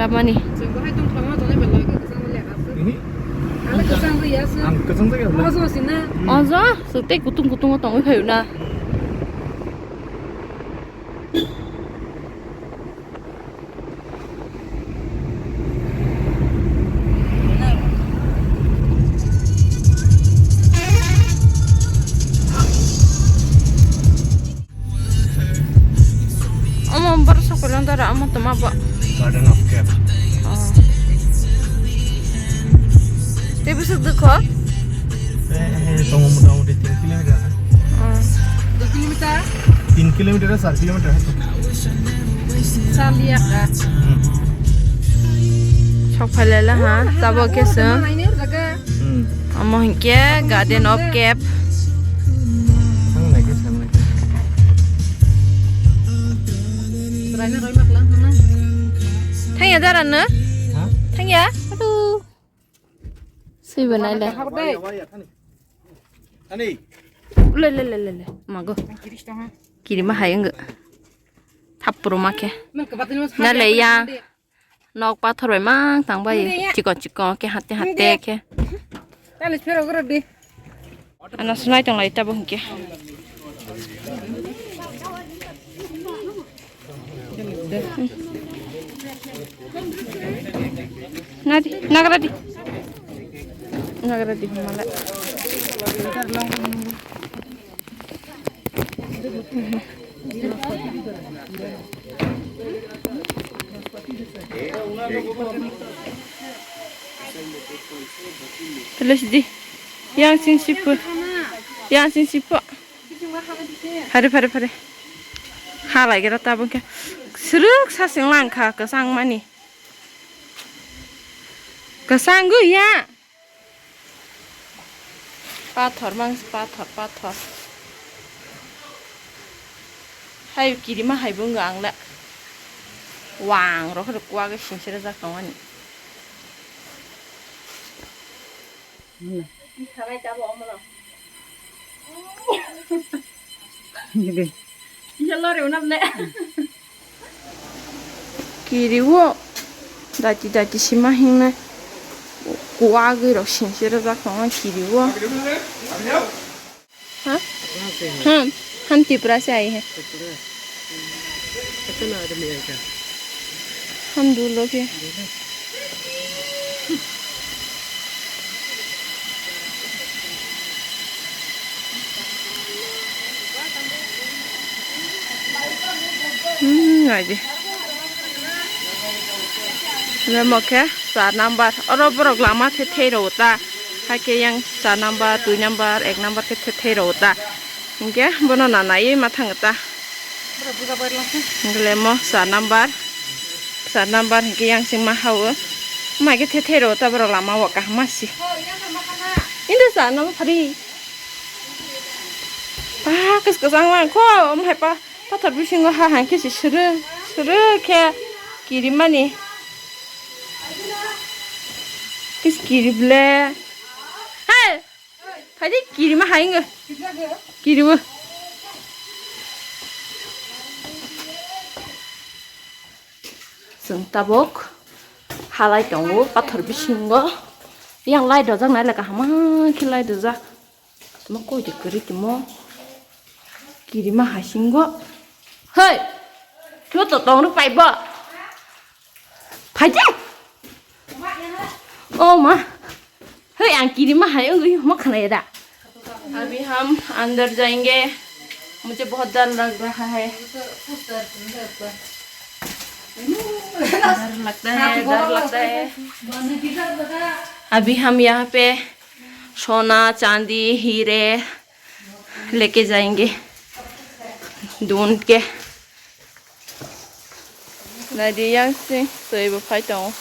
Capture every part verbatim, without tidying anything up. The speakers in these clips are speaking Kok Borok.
Mani. Chwng bo hai tong thangma tongnai belai khe kwchang le aswk. Mhm. Ang kwchang rw ya aswk. Ang kwchang rw ya aswk. Ojo sina. Hmm. Ojo, swk tei kutung kutung o tongwi phaio na. Omo borok sok kolong dara, omo toma bo. Garden of Cap. Oh. Tei bwswk dukho? Eh, eh, tongo motamuti tin kilometer. Oh. Dui kilometer? Tin kilometer, char kilometer hai to. Chaliya ka. Hmm. Sok phailala ha, tabok khe se. Hmm. Omo hinkhe Garden of Cap. Thang nai khe, thang nai khe. Thangya dara no? Ha? Thangya? Aduh. Swi bo nai le. Ani. Le, le, le, le, le. Mago. Kirima hai wng. Thapro ma khe. Na le ya. Nok pathor bai mang tang bai. Chikon chikon khe hatte hatte khe. Tale phero goro di. Ano sunai tong lai tabuk hinkhe. Nadi, nagradi. Nagradi mala. Terus di, yang sing sipu, yang sing sipu. Phare, phare, phare. Halai gira tabuk khe. Srwk sasing langkha kwchang mani. Kwchang gwi ya. Pathor mang se, pathor, pathor. Hai kirima hai bo wng ang le. Wang rok kwagwi singse rwjak tongmani. Kiriwo dati dati sima hingnai kuagwi rok singse rwjak tongo kiriwo. Ha? Hmm. Hum Tripura se aaye hain. Hum dul log hain. Hmm, nai di. Nemo khe char number. Oro borok lama the thei rw ta. Hakhe yang char number, dui number, ek number khe the thei rw ta. Hinkhe bono na naiwi ma thang ta. Hinkhe lemo char number. Char number hinkhe yang sing ma hao. Mai khe the thei rw ta borok lama o kaham ma si. Indo char number phari. Pa kwchang lang kho, omo hai pa. Pathor bisingo ha hang khe se srwk srwk khe kirimani. Kis kiri ble. Hey! Phaidi kirima hai wngwi. Kiriwo. Chwng tabuk halai tongo pathor bisingo. Yang light rwjak nai le kaham khe light rwjak. Tamo koi de kwrwi tamo. Kirima hasingo. Hei! Joto tong rw pai bo. Phaidi. Oh ma. Hei, ang kirima hai wngwi himo khna ya da. अभी हम अंदर जाएंगे, मुझे बहुत डर लग रहा है। डर लगता है, डर लगता है। अभी हम यहाँ पे सोना, चांदी, हीरे लेके जाएंगे ढूंढ के। Naidi yang sing twi bo phai tongo.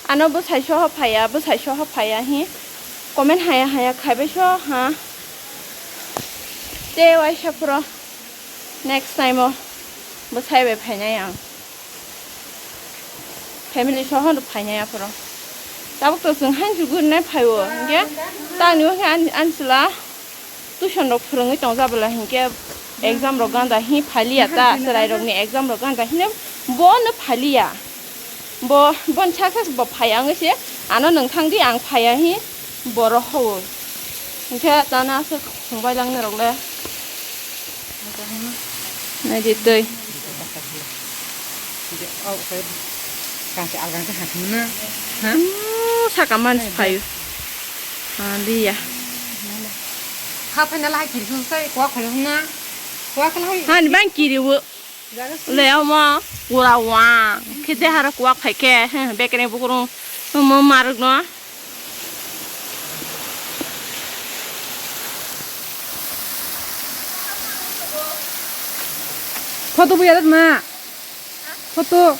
Ano bwsai soho phaiya, bwsai soho phaiya hi comment haya haya khaibai so ha. Tei waisa phuro next time o bwsai bai phainai ang. Family soho no phainai aphuru. Tabuk to chwng hain chugu nai phaibo hinkhe tangni o khe ani, ani chwla tuition rok phwrwngwi tongja bwla hinkhe exam rok ganda hi phaliya ta, chwrai rokni exam rok ganda hino Bo no phaliya. Bo, bon success bo phaya wngwi se, ano nwng thang di, ang phaya hi, boro hao. Hinkhe tana se khungbai lang norok le. Nai di twi. Kangse algang se hakmuna. Ha? Uuu, saka man se phaio. Ha, liya. Ha, phaina lai kiri sung sai, kuak phaio na. Kuak lai. Ha, ni bang kiri wo. Le omo pura wang khe de hara kuak phai khe, he, bekre bukrung omo marwk no. Photo bo yadak na. Photo.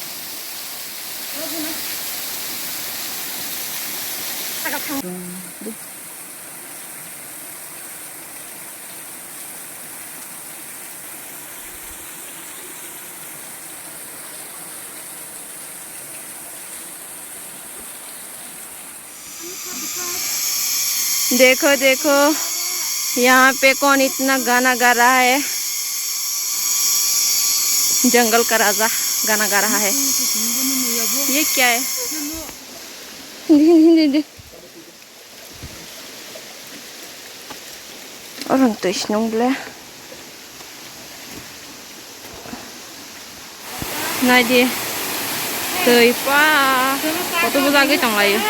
देखो देखो, यहाँ पे कौन इतना गाना गा रहा है? जंगल का राजा गाना गा रहा है। ये क्या है? Orang twi snung ble. Nai di. Twi pa. Koto bujagwi tong laio.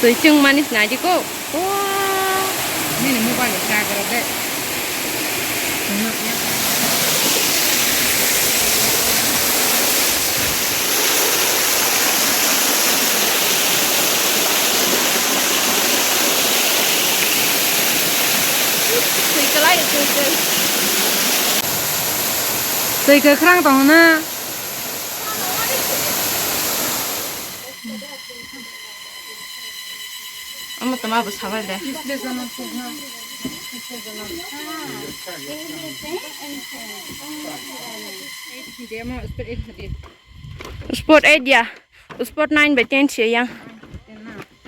Twi chwng mani nai di ko. Wah. Nini mobile charger de. Twi kwkhwrang tongo na. Omo toma bo sabai de. Spot eight ya. Spot nine by ten se yang.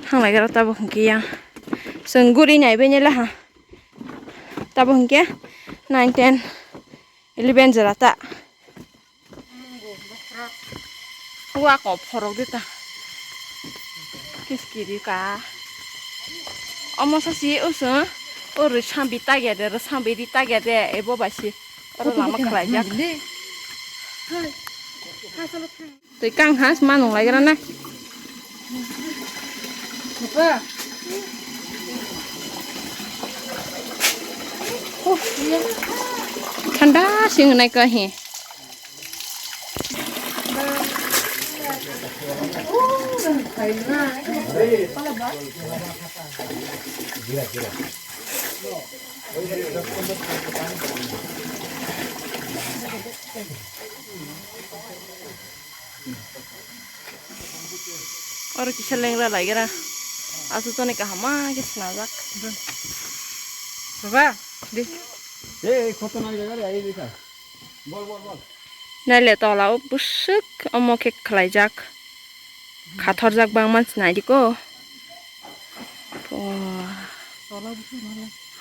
Thang lai gara tabuk hwnkhe yang. Chwng guri nai bai nai laha. Tabuk hwnkhe nine, ten, eleven jora ta. Wa ko phorok de ta. Kiskiri ka. Omo sa si usu. O rwsa bi tagya de, rwsa bi ri tagya de, ebo bai si. Oro lama khlai jak. Twi kang has ma nung lai gra na. Thanda sing nai ka hi. Oro kisa lengra laigra. Asu toni kaham ma khe snajak. Baba, di. Ei, ei, khoto nai jaga re, ai, ai, ai. Bol, bol, bol. Naile tola o bwswk omo khe khlaijak. Khathorjak bangma se naidi ko.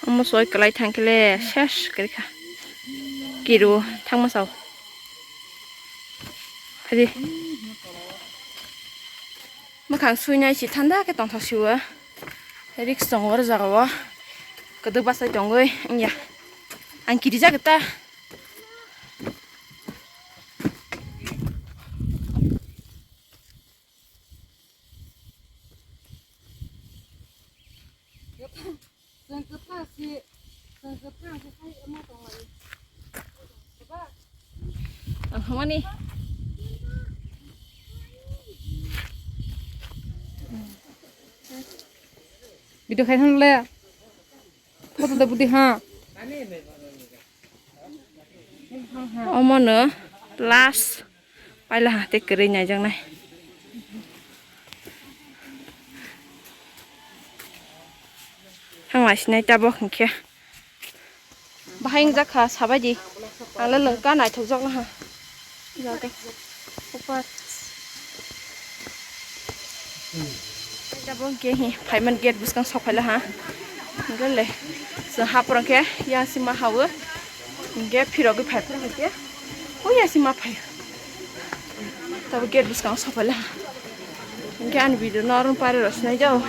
Omo soi kwlai thangkhe le ses kwrwikha. Kiru thangma sao. Phadi. Mwkhang suinai si thanda khe tongthok siwo. Risk tongo oro jagao. Kwdwk bachai tongwi wngya. Ang kirijak ta. Ang hamani. Video khai thanle. Photo da budi ha. Omono last paila ha tei kwrwi naijaknai. Thang lai sinai tabok hinkhe. Bahai wngjakha sabaidi. Ang le lwngkha naithokjakno ha. Jaga. Super. Tabok hinkhe hi phaimani gate bwskang sok phaila ha. Hinkhe le chwng haphuru hinkhe yang sima hawo. Hinkhe phirogwi phai phuru hinkhe. Oi yang sima phai. Tabo gate bwskango sophaila. Hinkhe ani video no oro pari rw sinai jao.